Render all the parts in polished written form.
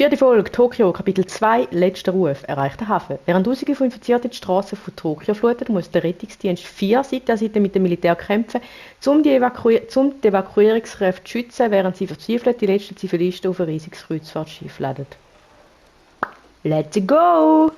Vierte Folge, Tokio, Kapitel 2, letzter Ruf, erreichter Hafen. Während Tausende von Infizierten die Straßen von Tokio fluten, muss der Rettungsdienst 4 Seiten an Seite mit dem Militär kämpfen, um die Evakuierungskräfte zu schützen, während sie verzweifelt die letzten Zivilisten auf ein riesiges Kreuzfahrtschiff laden. Let's go!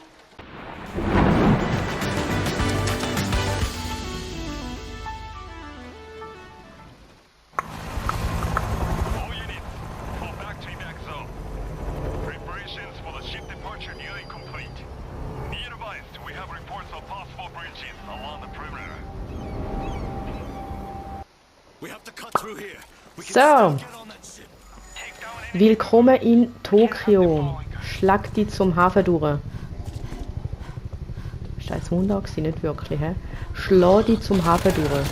So, willkommen in Tokio. Schlag dich zum Hafen durch. Ist das jetzt Wunder gewesen? Nicht wirklich, hä? Schlag dich zum Hafen durch.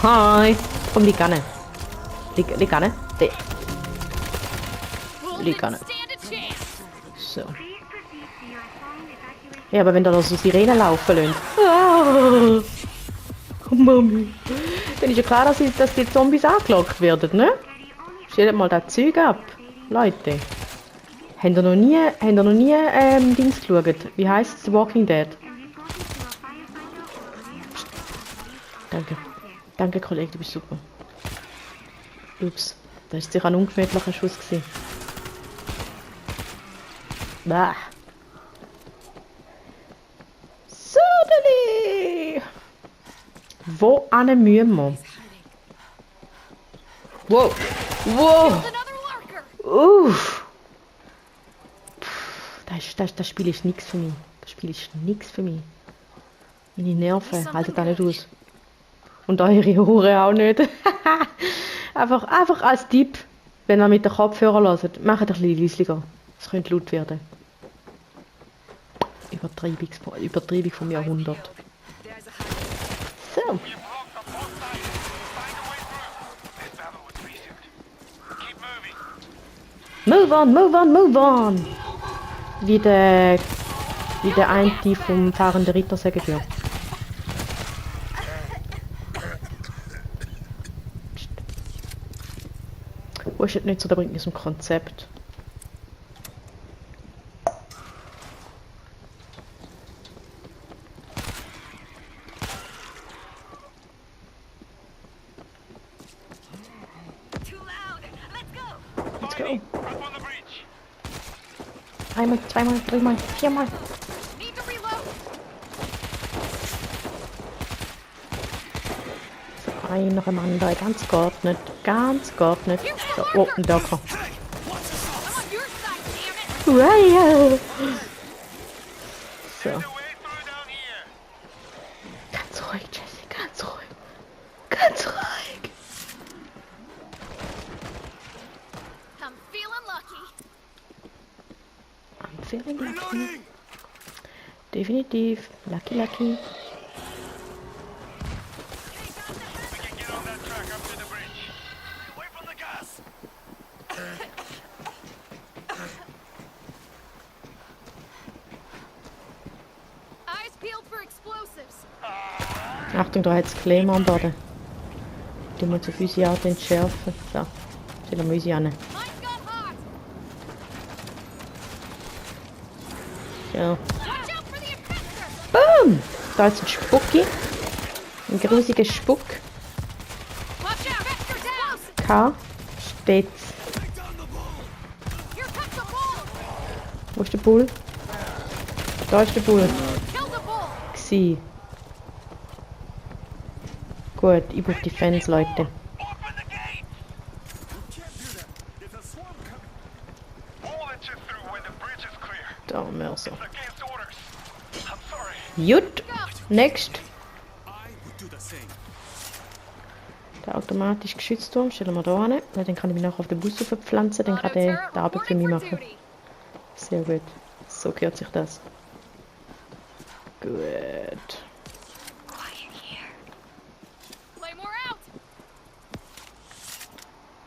Hi! Komm, lieg an. Lieg an. Lieg an. So. Ja, aber wenn da noch so Sirenen laufen lassen. Ah! Mami. Dann ist ja klar, dass die Zombies angelockt werden, ne? Stellt mal das Zeug ab. Leute. Habt ihr noch nie Dings geschaut? Wie heisst es? The Walking Dead? Danke. Danke, Kollege, du bist super. Ups. Das war sicher ein ungemütlicher Schuss gewesen. Bah. Söderli! Wo müssen wir? Wow! Wow! Uff! Das Spiel ist nichts für mich. Das Spiel ist nichts für mich. Meine Nerven halten da nicht aus. Und eure Ohren auch nicht. einfach als Tipp, wenn ihr mit den Kopfhörern hört, macht ein bisschen leisiger. Es könnte laut werden. Übertreibung vom Jahrhundert. So. Move on, move on, move on! Wie der eine vom fahrenden Ritter sagen würde. Wo ist jetzt nicht so, da bringt mir so ein Konzept. Let's go. Einmal, zweimal, dreimal, viermal. Ein noch einmal andere, ganz geordnet, ganz geordnet. So, oh, ein Docker. Wow. So. Ganz ruhig, Jessie, ganz ruhig. Ganz ruhig. I'm feeling lucky. Definitiv. Lucky. Achtung, da hat es Claymore am Boden. Die muss auf unsere Art entschärfen. So, stellen wir unsere an. So. Boom! Da ist ein Spucki. Ein grusiger Spuck. K. Steht's. Wo ist der Bull? Da ist der Bull. Gsi. Gut, ich brauche Defense, Leute. Da, Mörser. Gut, next. Der automatisch Geschützturm stellen wir da hin. Dann kann ich mich nachher auf den Bus verpflanzen, dann kann der die Arbeit für mich machen. Sehr gut. So gehört sich das. Gut.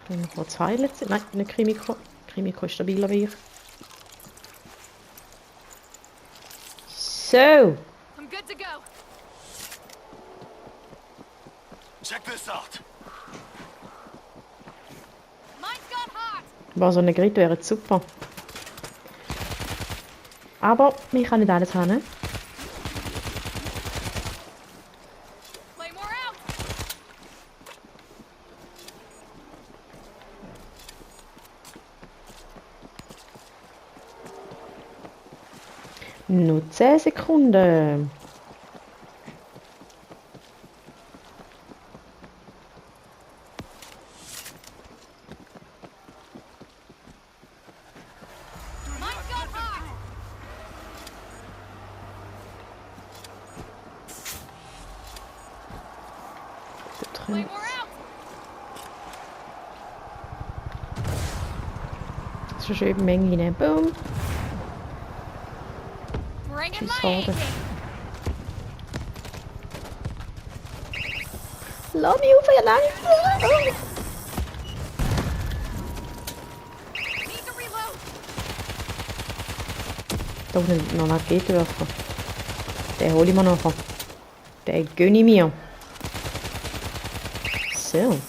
Dann noch 2 letzte. Nein, nicht Krimiko. Krimiko ist stabiler wie ich. So. I'm good to go. Check this out. Mine's got War so eine Grid wäre jetzt super. Aber ich kann nicht alles haben. Ne? Nur 10 Sekunden. So schön in Menge hinein. Boom. Tschüss, Horde. Lass mich auf, ihr Leute! Da unten liegt noch ein Raketenwerfer. Den hole ich mir nachher. Den gönne ich mir. So.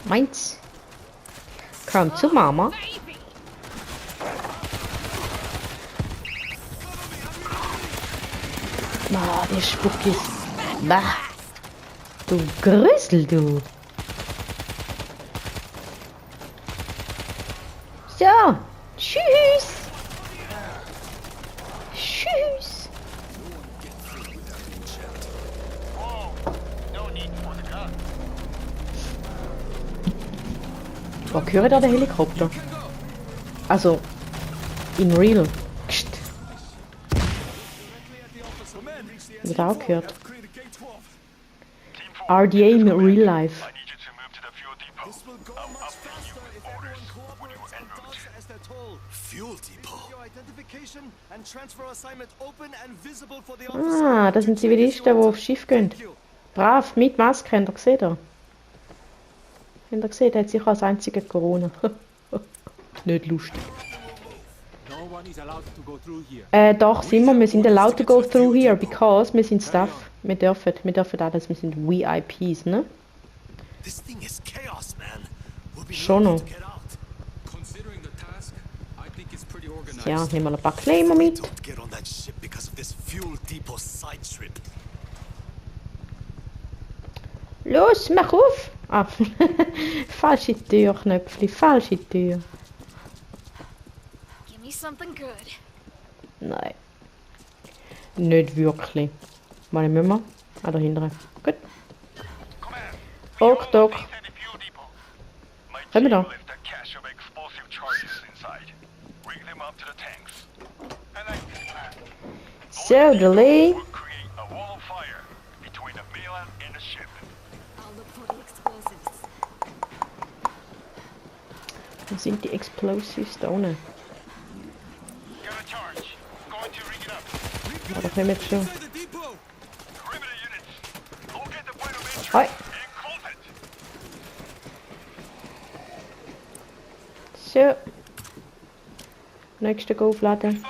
Meins. Komm zu Mama. Ah, der Spuckis. Bah. Du Grüssel, du. So. Tschüss. Tschüss. Wo höre da der Helikopter? Also, in real. Psst. Wird auch gehört. RDA in real life. Ah, das sind Zivilisten, die aufs Schiff gehen. Brav, mit Maske, habt ihr gesehen? Da? Habt ihr gesehen, der hat sicher als einziger Corona. Nicht lustig. Doch, sind wir. Wir sind allowed to go through here, because wir sind Staff. Wir dürfen alles, wir sind VIPs, ne? Schon noch. Ja, nehmen wir ein paar Claimer mit. Los, mach auf! Ah, falsche Tür, Knöpfli, falsche Tür. Nein. Nicht wirklich. Mal müssen wir. Ah, da hinten. Gut. Ok, Doc. Können wir da? So, Delay. Wo sind die Explosives da unten? Ja, da können wir jetzt schon. Hi. So. Nächste Go aufladen.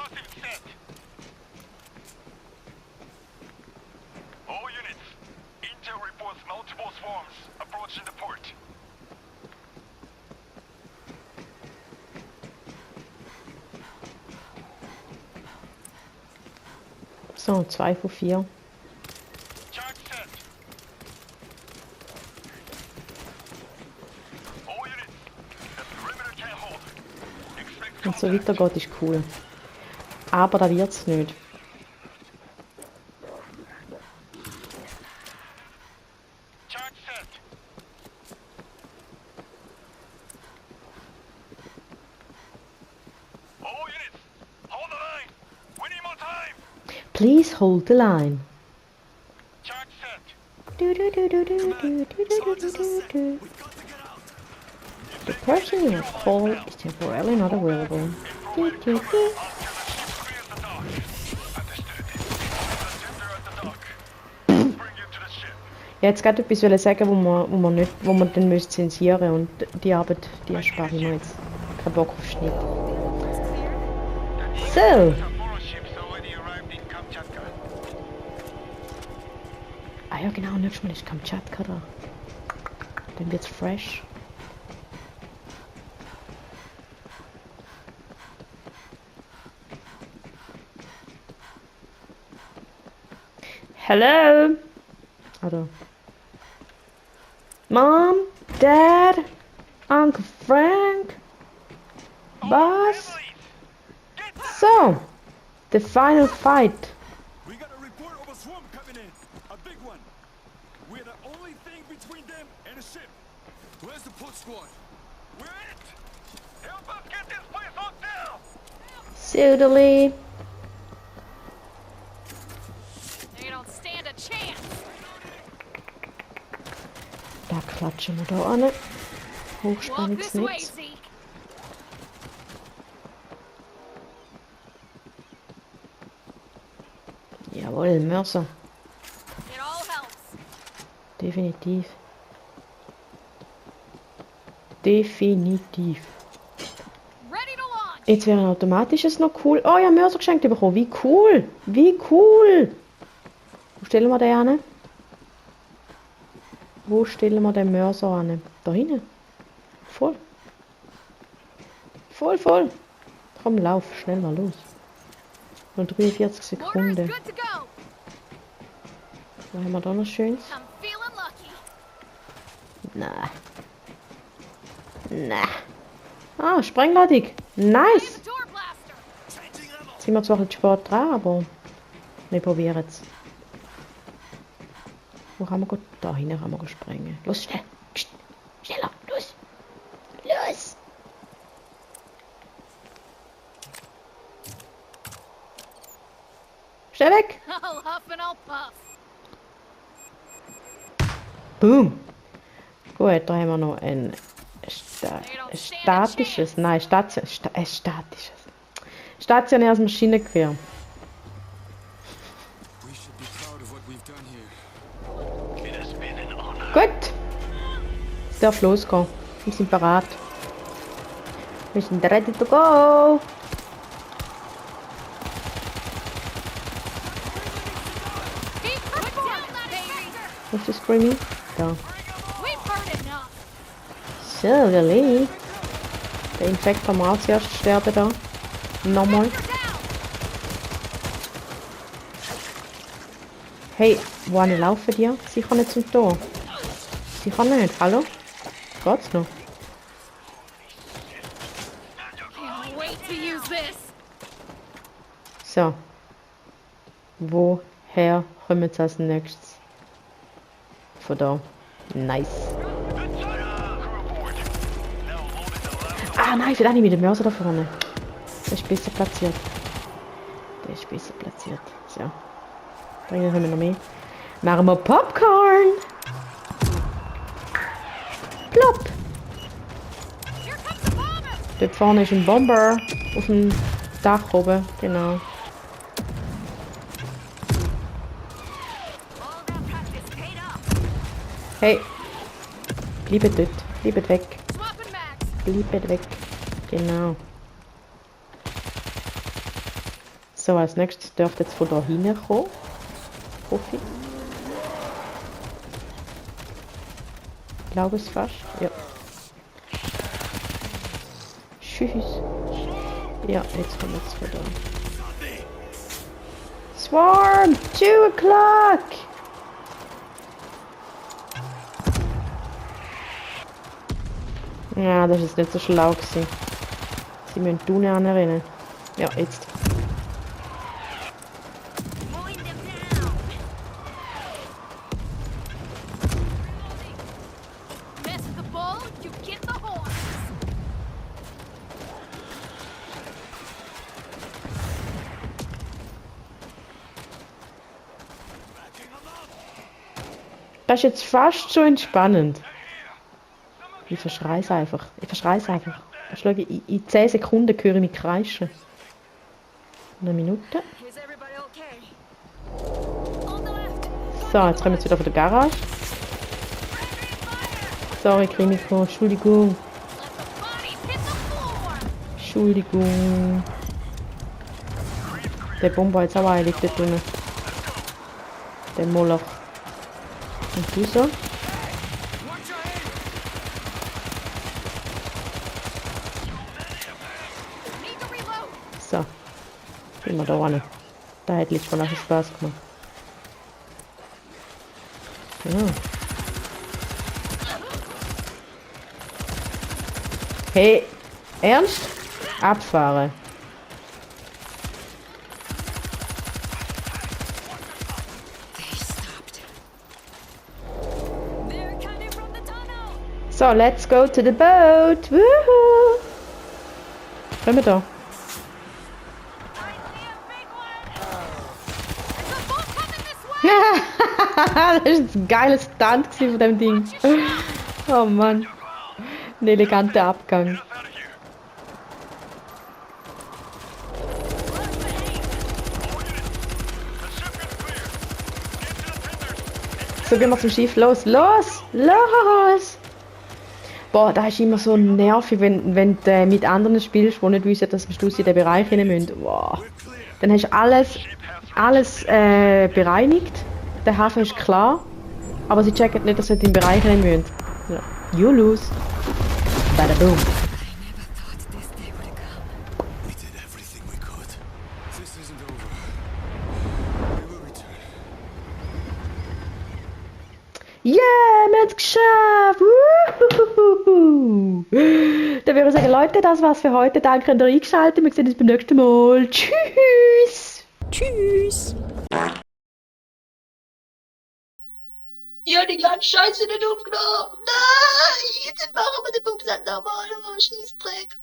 So, 2 von 4. Und so weiter geht, ist cool. Aber da wird's nicht. Please hold the line. The person you have called is temporarily not available. Ja, jetzt gerade etwas sagen, wo man dann müsste zensieren und die Arbeit, die erspare ich mir jetzt. Kein Bock auf Schnitt. So. Ah ja genau, nächstes Mal ist Kamtschatka da. Dann wird's fresh. Hello? Also. Mom, Dad, Uncle Frank, Boss. So, the final fight. We got a report of a swarm coming in. A big one. We're the only thing between them and a ship. Where's the port squad? We're it. Help us get this place locked down. Suitally. They don't stand a chance. Da klatschen wir da an. Walk this way, Hochspannungsnetz. Zeke. Jawohl, Mörser. It all helps. Definitiv. Definitiv. Ready to launch. Jetzt wäre ein automatisches noch cool. Oh ja, Mörser geschenkt bekommen. Wie cool. Wie cool. Wo stellen wir den an? Wo stellen wir den Mörser an? Da hinten. Voll. Voll, voll. Komm, lauf. Schnell mal los. Nur 43 Mortar is Sekunden. good to go. Was haben wir da noch Schönes? I'm feeling lucky. Na. Na. Ah, Sprengladung. Nice. The door blaster. Jetzt sind wir zwar ein bisschen spät dran, aber wir probieren es. Wo kann man gehen? Da hinten kann man sprengen. Los, schnell. Psst. Schneller. Los. Los. Schnell weg. I'll huff and I'll puff. Boom. Gut, da haben wir noch ein statisches, nein, statisches. Stationäres Maschinengewehr. We should be proud of what we've done here. It has been an honor. Gut. Es darf losgehen. Wir sind bereit. Wir sind ready to go. Keep put down that baby. Wo ist das Screamy? Da. We've heard enough. So, Lili. Der Infekt kann mal zuerst sterben da. Nochmal. You're down. Hey, wohin laufen die? Sie kann nicht zum Tor. Sie kann nicht. Hallo? Geht's noch? Can't wait to use this. So. Woher kommen sie als nächstes? Von da. Nice. Ah nein, ich will auch nicht mit dem Mörser da vorne. Der ist besser platziert. Der ist besser platziert. So. Da hinten haben wir noch mehr. Machen wir Popcorn! Plopp! Here comes the bomber. Dort vorne ist ein Bomber. Auf dem Dach oben. Genau. All that practice paid off. Hey! Bleibt dort. Bleibt weg. Swapping mags. Bleibt weg. Genau. So, als nächstes dürfte jetzt von da hinten kommen. Hoffe ich. Ich glaube es fast. Ja. Tschüss. Ja, jetzt kommen wir jetzt von da. Swarm! 2 o'clock! Ja, das ist nicht so schlau gewesen. Sie müssen die Dune anrennen. Ja, jetzt. Mowing them down. Mess with the bull, you get the horns. Das ist jetzt fast schon entspannend. Ich verschreie es einfach. Ich verschreie es einfach. Ich schlage, in 10 Sekunden höre ich mich kreischen. Eine Minute. Is everybody okay? On the left. So, jetzt kommen wir jetzt wieder von der Garage. Sorry, Krimiko. Entschuldigung. Let the bodies hit the floor. Entschuldigung. Der Bomber jetzt auch eilig dort unten. Der Moloch. Und du so? Watch your head. Need to reload. So. Gehen wir da ran. Da hat letztes Mal auch Spaß gemacht. Ja. Hey, ernst? Abfahren. They stopped. They're coming from the tunnel. So, let's go to the boat. Woohoo! Können wir da? I see a big one. There's a boat coming this way. Das war ein geiler Stunt von dem Ding. Oh Mann. Ein eleganter Abgang. So, gehen wir zum Schiff. Los, los, los! Boah, das ist immer so nervig, wenn du mit anderen spielst, die nicht wissen, dass wir am Schluss in den Bereich rein müssen. Boah. Dann hast du alles bereinigt. Der Hafen ist klar. Aber sie checken nicht, dass sie in den Bereich rein müssen. Ja. You lose. Bada boom. I never thought this day would come. We did everything we could. This isn't over. We will return. Yeah, wir haben es geschafft! Wuhuhuhu. Dann würde ich sagen, Leute, das war's für heute. Danke, dass ihr eingeschaltet habt. Wir sehen uns beim nächsten Mal. Tschüss! Tschüss! Ja, die ganze Scheiße nicht aufgenommen. Nein, jetzt machen wir den Bums nochmal. Oh, Scheißdreck.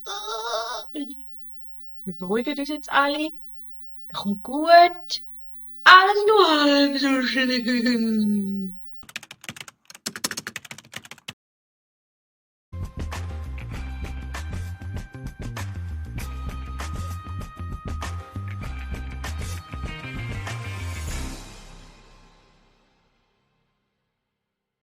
Wir beruhigen uns jetzt alle. Kommt gut. Alles nur halb so schlimm.